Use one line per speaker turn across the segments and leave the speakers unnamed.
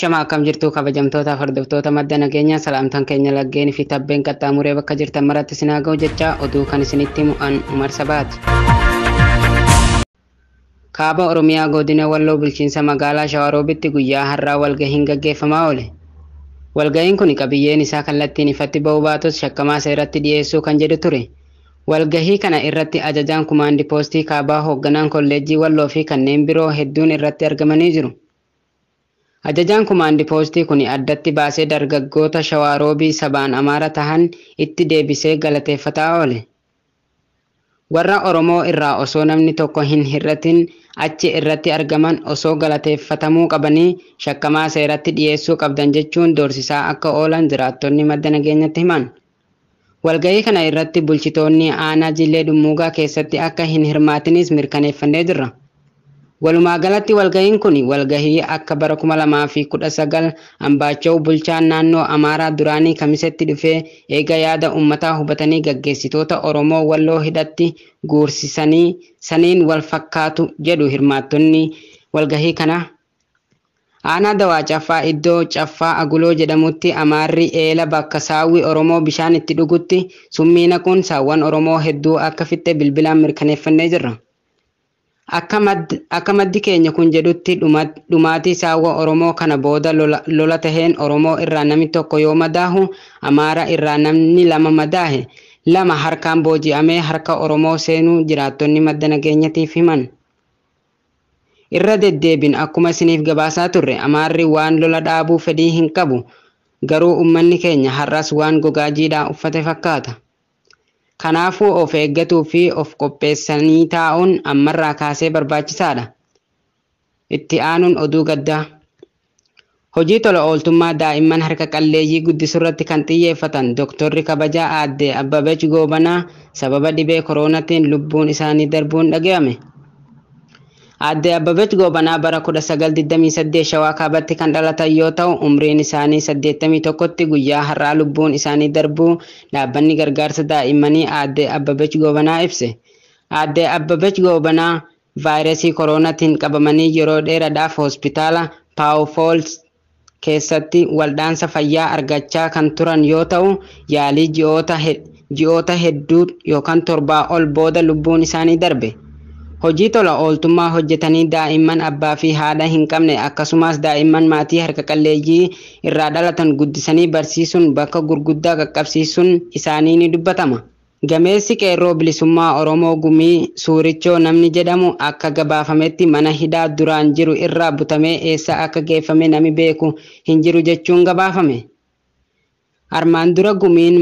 Ashama, akkam jirtu kabajamtoota hordoftoota madda nageenyaa? Salaamtaan keenya laggeen fi tabbeen qaxxaamuree bakka jirtan maratti isin haa ga'u jecha, oduu kan isinitti himu an Umar Sabaati. Kaaba Oromiyaa godina Walloo bulchiinsa magaalaa Shawaroobitti guyyaa har'aa walgahiin gaggeeffamaa oole. Walgahiin kun qabiyyeen isaa kallattiin ifatti ba'uu baatus, shakkamaa seeratti dhiyeessuu kan jedhu ture. Walgahii kana irratti ajajaan kumaandi poostii kaabaa, hoogganaan kolleejjii Walloo fi kanneen biroo hedduun irratti argamanii jiru. Ajajaan kumaandi poostii kun addatti baasee dargaggoota Shawaroobii sabaan Amaara tahan itti deebisee galateeffataa oole. Warra Oromoo irraa osoo namni tokko hin hir'atin achi irratti argaman osoo galateeffatamuu qabanii, shakkamaa seeratti dhiyeessuu qabdan jechuun doorsisaa akka oolan jiraattonni madda nageenyatti himan. Walgahii kana irratti bulchitoonni aanaa Jillee Dhummuugaa keessatti akka hin hirmaatinis mirkaneeffannee jirra. Walumaa galatti walgahiin kun walgahii akka bara 2019 Ambaachoo bulchaan naannoo Amaaraa duraanii Kamisetti dhufee eega yaada uummataa hubatanii gaggeessitoota Oromoo Walloo hidhatti guursisanii saniin wal fakkaatu jedhu hirmaattonni walgahii kana. Aanaa Dawaa Caffaa iddoo Caffaa Aguloo jedhamutti Amaarri eela bakka saawwi Oromoo bishaan itti dhugutti summii naquun saawwan Oromoo hedduu akka fixxe bilbilaan mirkaneeffannee jirra. Akka maddi keenya kun jedhutti, dhumaatii saawwa Oromoo kana booda lola taheen Oromoo irraa namni tokko yoo madaahu, Amaara irraa namni lama madaahe, lama harkaan booji'amee harka Oromoo seenuu jiraattonni madda nageenyatiif himan. Irra deddeebiin akkuma isiniif gabaasaa turre, Amaarri waan lola dhaabuu fedhii hin qabu. Garuu uummanni keenya har'as waan gogaa jiidhaa uffate fakkaata. Kanaafuu of eeggatuu fi of qopheessanii taa'uun ammarraa kaasee barbaachisaadha. Itti aanuun oduu gaddaa. Hojii tola ooltummaa daa'imman harka qalleeyyii guddisuurratti kan xiyyeeffatan Dooktorri kabajaa Aadde Abbabech Goobanaa sababa dhibee koronaatiin lubbuun isaanii darbuun dhaga'ame. Aadde Abbabech Goobanaa bara 1928 Shawaa Kaabatti kan dhalatan yoo ta'u, umriin isaanii 81tti guyyaa har'aa lubbuun isaanii darbuu dhaabbanni gargaarsa daa'immanii Aadde Abbabech Goobanaa ibse. Aadde Abbabech Goobanaa vaayirasii koronaatiin qabamanii yeroo dheeraadhaaf hospitaala Paawufols keessatti waldhaansa fayyaa argachaa kan turan yoo ta'u, yaalii ji'oota hedduu yookaan 7 ol booda lubbuun isaanii darbe. Hojii tola ooltummaa hojjetanii daa'imman abbaa fi haadha hin qabne akkasumas daa'imman maatii harka qalleeyyii irraa dhalatan guddisanii barsiisuun bakka gurguddaa qaqqabsiisuun isaanii ni dubbatama. Gameessi qeerroo bilisummaa Oromoo Gumii Suurichoo namni jedhamu akka gabaafametti mana hidhaa duraan jiru irraa butamee eessa akka geeffame nami beeku hin jiru jechuun gabaafame. Armaan dura Gumiin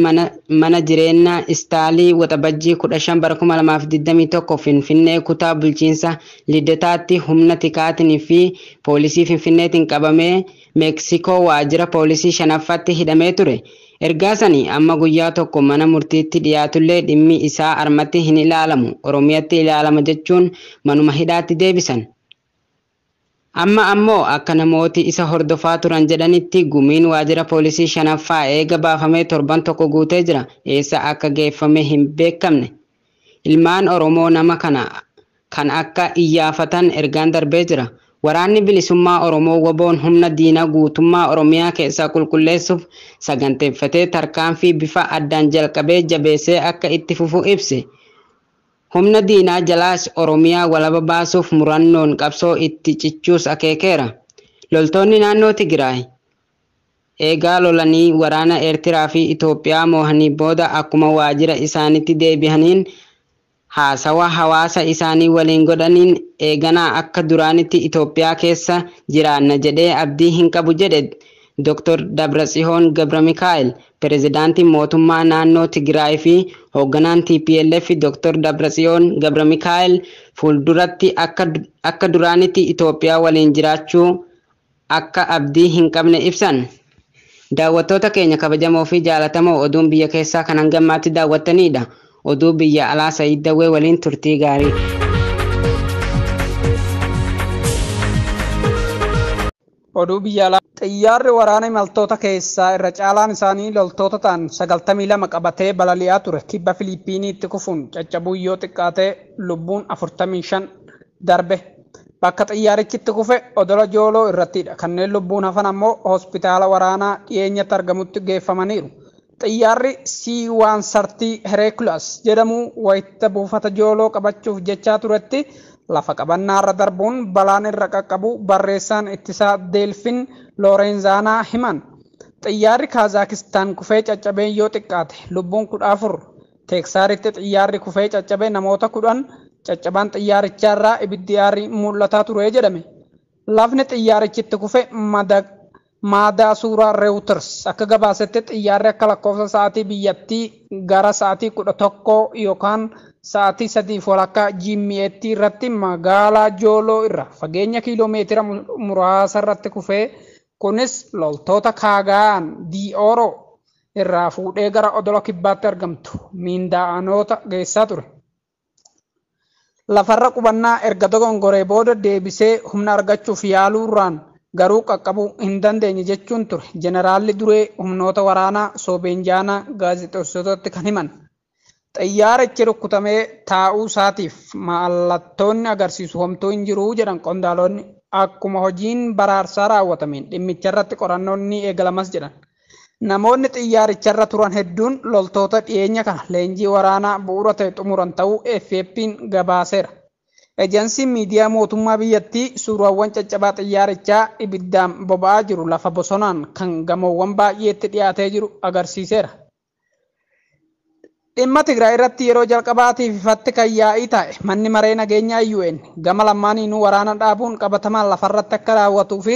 mana jireenyaa Istaalii Waxabajjii 15 bara 2021 Finfinnee kutaa bulchiinsa Lidetaatti humna tikaatiin fi poolisii Finfinneetiin qabamee Meeksikoo waajjira poolisii shanaffaatti hidhamee ture. Ergaa sanii amma guyyaa tokko mana murtiitti dhiyaatullee dhimmi isaa armatti hin ilaalamu, Oromiyaatti ilaalama jechuun manuma hidhaatti deebisan. Amma ammoo akka namooti isa hordofaa turan jedhanitti, Gumiin waajjira poolisii shanaffaa eega baafamee torban tokko guutee jira. Eessa akka geeffame hin beekamne. Ilmaan Oromoo nama kana kan akka iyyaafatan ergaan darbee jira. Waraanni bilisummaa Oromoo WBOn humna diinaa guutummaa Oromiyaa keessaa qulqulleessuuf saganteeffatee tarkaanfii bifa addaan jalqabee jabeessee akka itti fufu ibse. Humna diinaa jalaas Oromiyaa walaba baasuuf murannoon qabsoo itti cichuus akeekeera. Loltoonni naannoo Tigraay eegaa lolanii waraana Eertiraa fi Itoophiyaa moohanii booda akkuma waajjira isaaniitti deebi'aniin haasawa hawaasa isaanii waliin godhaniin, eeganaa akka duraanitti Itoophiyaa keessa jiraanna jedhee abdii hin qabu jedhe Dr. Dabratsihoon Gabra Mikaa'el. Pirezidaantiin mootummaa naannoo Tigraay fi hoogganaan TPLF Dr. Dabratsihoon Gabra Mikaa'el fuulduratti akka duraanitti Itoophiyaa waliin jiraachuu akka abdii hin qabne ibsan. Daawwattoota keenya kabajamoo fi jaalatamoo, oduun biyya keessaa kan hangammaatti daawwattanidha. Oduu biyya alaa Sa'iid Dawwee waliin turtii gaarii.
Oduu biyya alaa. Xiyyaarri waraana imaltoota keessaa irra caalaan isaanii loltoota ta'an 92 qabatee balali'aa ture kibba Filiippiiniitti kufuun caccabuun yoo xiqqaate lubbuun 45 darbe. Bakka xiyyaarichi itti kufe odola Jooloo irrattidha. Kanneen lubbuun hafan ammoo hospitaala waraanaa dhiyeenyatti argamutti geeffamaniiru. Xiyyaarri C-130 Hercules jedhamu wayita buufata Jooloo qabachuuf jechaa turetti lafa qabannaarra darbuun balaan irra qaqqabu barreessaan ittisaa Deelfin Loorenzaanaa himan. Xiyyaarri Kaazaakistaan kufee caccabeen yoo xiqqaate lubbuun 14, Teeksaaritti xiyyaarri kufee caccabe namoota 10, caccabaan xiyyaarichaarraa ibiddi aarii mul'ataa ture jedhame. Lafni xiyyaarichi itti kufe maadaa suuraa Reuters akka gabaasetti xiyyaarri akka lakkoofsa sa'aatii biyyattii gara sa'aatii 11 yookaan sa'aatii 3:30 GMT irratti magaalaa Jooloo irra fageenya kiiloomeetira muraasa irratti kufee, kunis loltoota Kaagaan Di'ooroo irraa fuudhee gara odola kibbaatti argamtu Miindaa'anoota geessaa ture. Lafarra qubannaa erga dogongoree booda deebisee humna argachuuf yaaluurraan garuu qaqqabuu hin dandeenye jechuun ture jeneraalli duree humnoota waraanaa Soobeenjaanaa gaazexeessitootatti kan himan. Xiyyaarichi rukutamee taa'uu isaatiif mallattoonni agarsiisu homtuu hin jiru jedhan qondaalonni, akkuma hojiin baraarsaa raawwatameen dhimmicharratti qorannoon ni eegalamas jedhan. Namoonni xiyyaaricharra turan hedduun loltoota dhiyeenya kana leenjii waraanaa bu'uura ta'e xumuran ta'uu AFP'n gabaaseera. Ejensiin miidiyaa mootummaa biyyattii suuraawwan caccabaa xiyyaarichaa ibiddaan boba'aa jiru lafa bosonaan kan gamoowwan baay'eetti dhiyaatee jiru agarsiiseera. Dhimma Tigraay irratti yeroo jalqabaatiif ifatti kan yaa'ii taa'e manni maree nageenyaa UN gama lamaaniinuu waraana dhaabuun qabatamaan lafarratti akka raawwatuu fi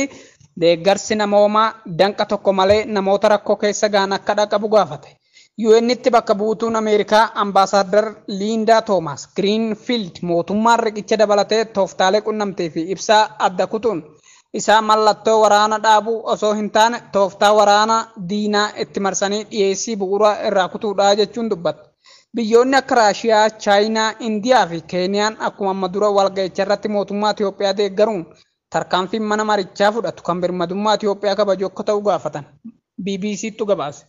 deeggarsi namoomaa danqa tokko malee namoota rakkoo keessa gahan akka dhaqabu gaafate. UN'tti bakka buutuun Ameerikaa Ambaasaadar Liindaa Toomaas Giriinfiild mootummaan riqicha dabalatee tooftaalee qunnamtii fi ibsaa adda kutuun isaa mallattoo waraana dhaabuu osoo hin taane tooftaa waraana diinaa itti marsanii dhiyeessii bu'uura irraa kutuudha jechuun dubbatte. Biyyoonni akka Raashiyaa, Chaayinaa, Indiyaa fi Keeniyaan akkuma amma dura walga'icha irratti mootummaa Itoophiyaa deeggaruun tarkaanfiin mana marichaa fudhatu kan birmadummaa Itoophiyaa kabaju akka ta'u gaafatan. BBC'ttu gabaase.